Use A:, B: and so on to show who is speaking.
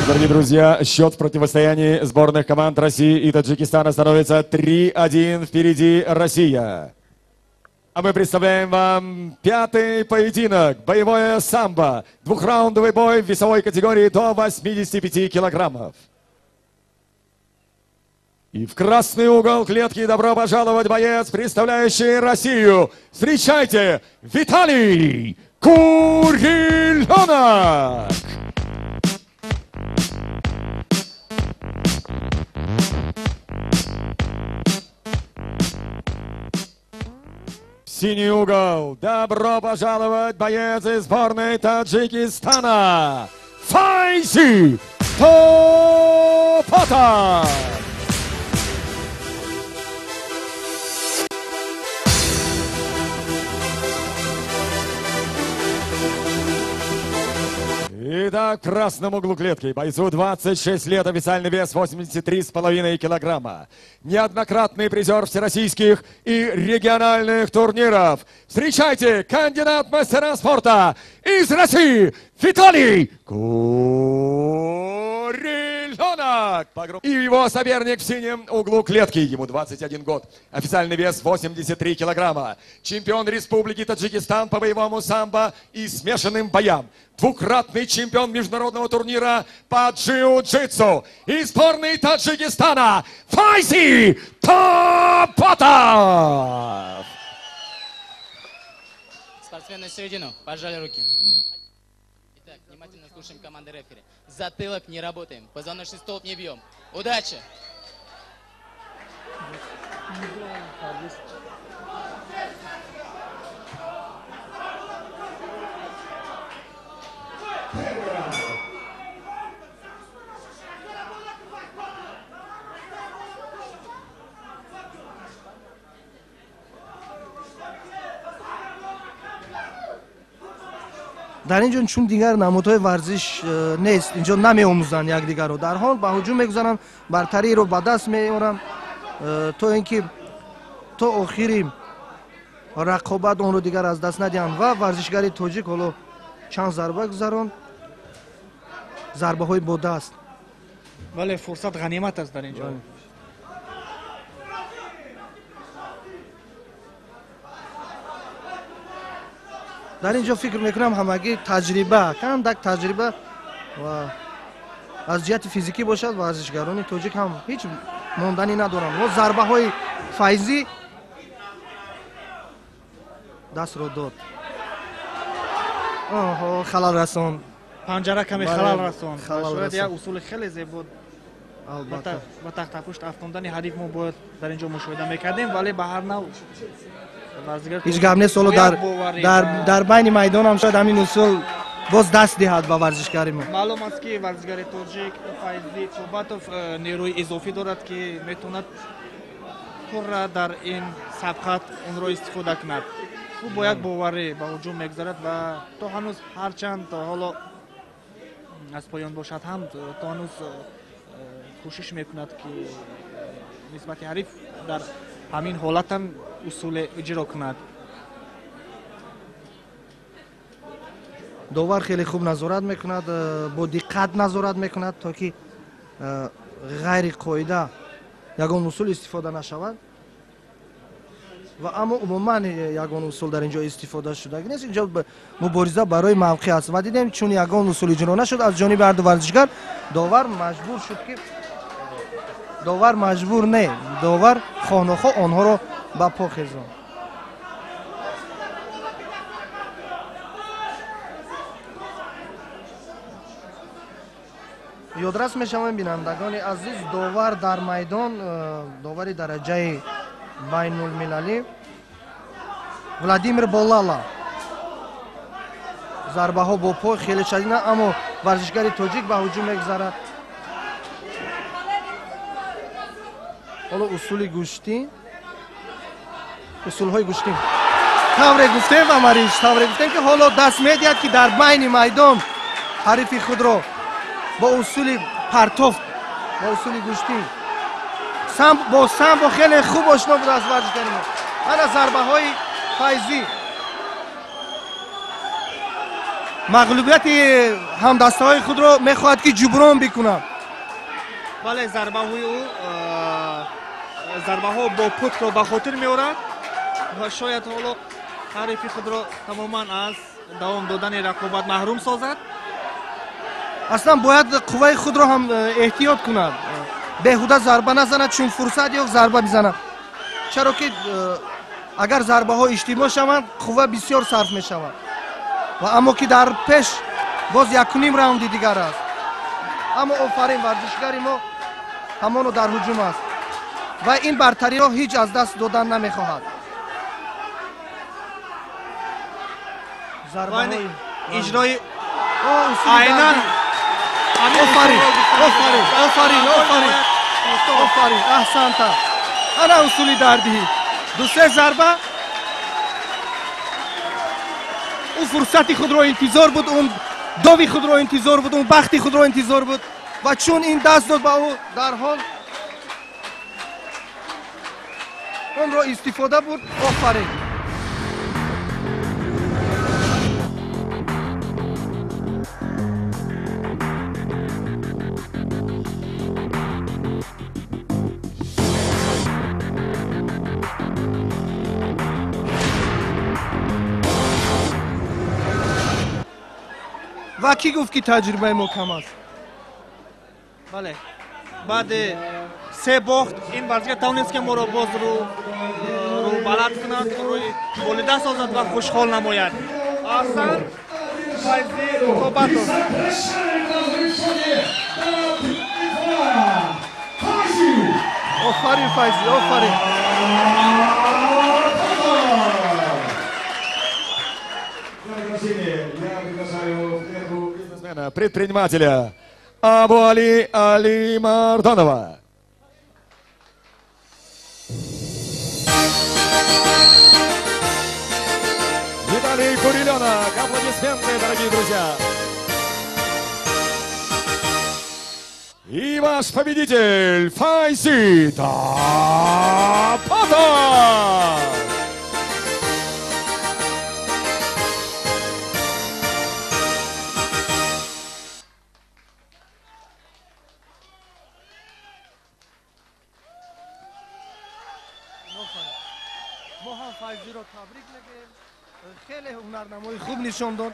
A: Дорогие друзья, счет в противостоянии сборных команд России и Таджикистана становится 3-1, впереди Россия. А мы представляем вам пятый поединок. Боевое самбо. Двухраундовый бой в весовой категории до 85 килограммов. И в красный угол клетки добро пожаловать боец, представляющий Россию. Встречайте, Виталий Куриленок! Синий угол. Добро пожаловать, боец из сборной Таджикистана, Файзи Топатов! Итак, в красном углу клетки бойцу 26 лет, официальный вес 83,5 килограмма. Неоднократный призер всероссийских и региональных турниров. Встречайте, кандидат мастера спорта из России Виталий Куриленок. И его соперник в синем углу клетки, ему 21 год, официальный вес 83 килограмма. Чемпион Республики Таджикистан по боевому самбо и смешанным боям. Двукратный чемпион международного турнира по джиу-джитсу и сборной Таджикистана Файзи Топатов.
B: Спортсмены на середину, пожали руки. Итак, внимательно слушаем команды рефери. Затылок не работаем, позвоночный столб не бьем. Удачи!
C: Дар ин ҷо чун дигар намудҳои варзиш нест, инҷо намеомӯзанд якдигарро, дарҳол ба ҳуҷум мегузаранд, бартариро ба даст меоранд, то ин ки то охири рақобат онро дигар аз даст надиҳанд. Ва варзишгари тоҷик ҳоло чанд зарба гузаронд, зарбаҳои бо даст.
D: Вале фурсат ғанимат аст дар ин ҷо.
C: Дар ин ҷо фикр мекунам ҳамагӣ таҷриба, кандак таҷриба ва аз ҷиҳати физикӣ бошад, варзишгарони тоҷик ҳам ҳеҷ монданӣ надоранд. Мо зарбаҳои Файзӣ дастро дод. Оҳо, халал расон.
D: Панҷара каме халал расон. Шояд як усули хеле зебо
C: албатта
D: ба тахтапушт афтондани ҳариф мо бояд дар ин ҷо мушоҳида мекардем, вале ба ҳар нав
C: ҳеҷ гап нест. Ҳоло дар байни майдонам шояд ҳамин усул боз даст диҳад ба варзишгари мо.
D: Маълум аст, ки варзишгари тоҷик Файзи Тӯбатов нерӯи изофӣ дорад, ки метавонад пурра дар ин сабқат онро истифода кунад. Ӯ бо як боварӣ ба ҳуҷум мегузарад ва то ҳанӯз, ҳарчанд ҳоло аз поён бошад ҳам, то ҳанӯз кӯшиш мекунад, ки нисбати ҳариф дар ҳамин ҳолатам усуле иҷро кунад.
C: Довар хеле хуб назорат мекунад, бо диққат назорат мекунад, то ки ғайри қоида ягон усул истифода нашавад. Ва аммо умуман ягон усул дар ин ҷо истифода шудагӣ нест. Инҷо мубориза барои мавқеъ аст ва дидем, чун ягон усул иҷро нашуд аз ҷониби ҳарду варзишгар, довар маҷбур шуд ки довар маҷбур не, довар хоҳнохоҳ онҳоро ба по хезонд. Ёдрас мешавем, бинандагони азиз, довар дар майдон, довари дараҷаи байнулмилалӣ Владимир Болала. Зарбаҳо бо пой хеле шадид, аммо варзишгари тоҷик ба ҳуҷум мегузарад. Ҳоло усули гӯштӣ, усулҳои гӯштӣ. Тавре гуфтем, Вамариш, тавре гуфтем, ки ҳоло даст медиҳад, ки дар байни майдон ҳарифи худро бо усули партофт, бо усули гӯштӣ, бо самбо хеле хуб ошно будааст варзишгари мо. Ана зарбаҳои Файзӣ. Мағлубияти ҳамдастаҳои худро мехоҳад ки ҷуброн бикунад.
D: Бале, зарбаҳои ӯ зарбаҳо бо путро ба хотир меорад ва шояд ҳоло ҳарифи худро тамоман аз давом додани рақобат маҳрум созад.
C: Аслан бояд қувваи худро ҳам эҳтиёт кунад, беҳуда зарба назанад, чун фурсат ёфт зарба бизанад, чаро ки агар зарбаҳо иштибоҳ шаванд қувва бисёр сарф мешавад. Ва аммо ки дар пеш боз якуним раунди дигар аст. Аммо офарин, варзишгари мо ҳамоно дар ҳуҷум аст ва ин бартариро ҳеҷ аз даст додан намехоҳад. Зарбаҳои
D: иҷрои айнан
C: офарин, офарин, офарин, офарин, офарин, аҳсанта. Ана усули дардиҳӣ, ду-се зарба. Ӯ фурсати худро интизор буд, он дови худро интизор буд, он бахти худро интизор буд ва чун ин даст дод ба ӯ, дарҳол онро истифода бурд. Офарин. Ва кӣ гуфт ки таҷрибаи мо кам аст?
D: Бале, баъди се бохт ин варзишгар тавонист ки моро боз рӯбаланд кунад, рӯи болида созад ва хушҳол намояд. Аҳсан, Файзи Тобатов.
C: Офарин, Файзи, офарин.
A: Предпринимателя Абуали Алимардонова. Виталий Куриленок. Аплодисменты, дорогие друзья. И ваш победитель Файзи Топатов.
C: Мо ҳам Файзиро табрик мегӯем, хеле ҳунарнамои хуб нишон дод.